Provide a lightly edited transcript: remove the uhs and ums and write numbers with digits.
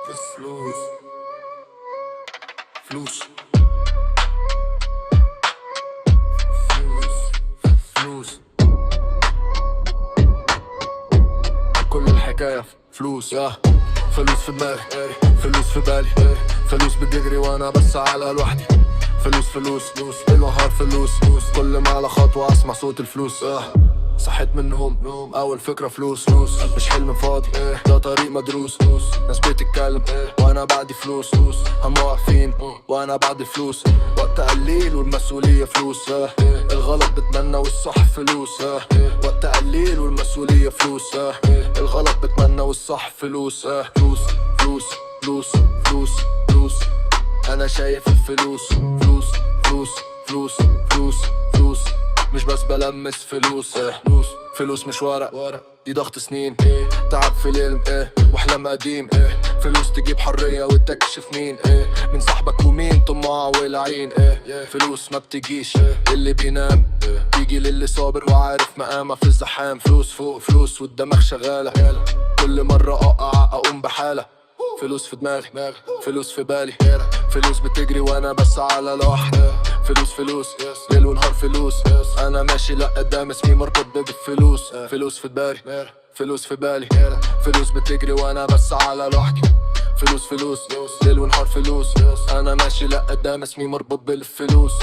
فلوس فلوس فلوس فلوس، كل الحكاية فلوس. يا فلوس في دماغي، فلوس في بالي، فلوس بتجري وانا بس على لوحدي. فلوس فلوس فلوس ليل ونهار فلوس، كل ما على خطوة اسمع صوت الفلوس. صحيت من النوم اول فكرة فلوس. مش حلم فاضي، ده طريق مدروس. ناس بتتكلم وانا بعد فلوس، هم واقفين وانا بعد فلوس. وقت قليل والمسؤولية فلوس. الغلط بتمنى والصح فلوس. وقت قليل والمسؤولية فلوس. الغلط بتمنى والصح فلوس. فلوس فلوس فلوس فلوس فلوس، انا شايف الفلوس. فلوس فلوس فلوس فلوس فلوس، مش بس بلمس فلوس. فلوس فلوس مش ورق، دي ضغط سنين، تعب في ليل واحلام قديم. فلوس تجيب حرية وتكشف مين من صاحبك ومين طماع والعين. فلوس ما بتجيش اللي بينام، تيجي للي صابر وعارف مقامه في الزحام. فلوس فوق فلوس والدماغ شغالة، كل مرة اقع اقوم بحالة. فلوس في دماغي، فلوس في بالي، فلوس بتجري وانا بس على لوحدي. فلوس فلوس ليل ونهار فلوس، انا ماشي لقدام اسمي مربوط بالفلوس. فلوس في دماغي، فلوس في بالي، فلوس بتجري وانا بس على لوحدي. فلوس فلوس ليل ونهار فلوس، انا ماشي لقدام اسمي مربوط بالفلوس.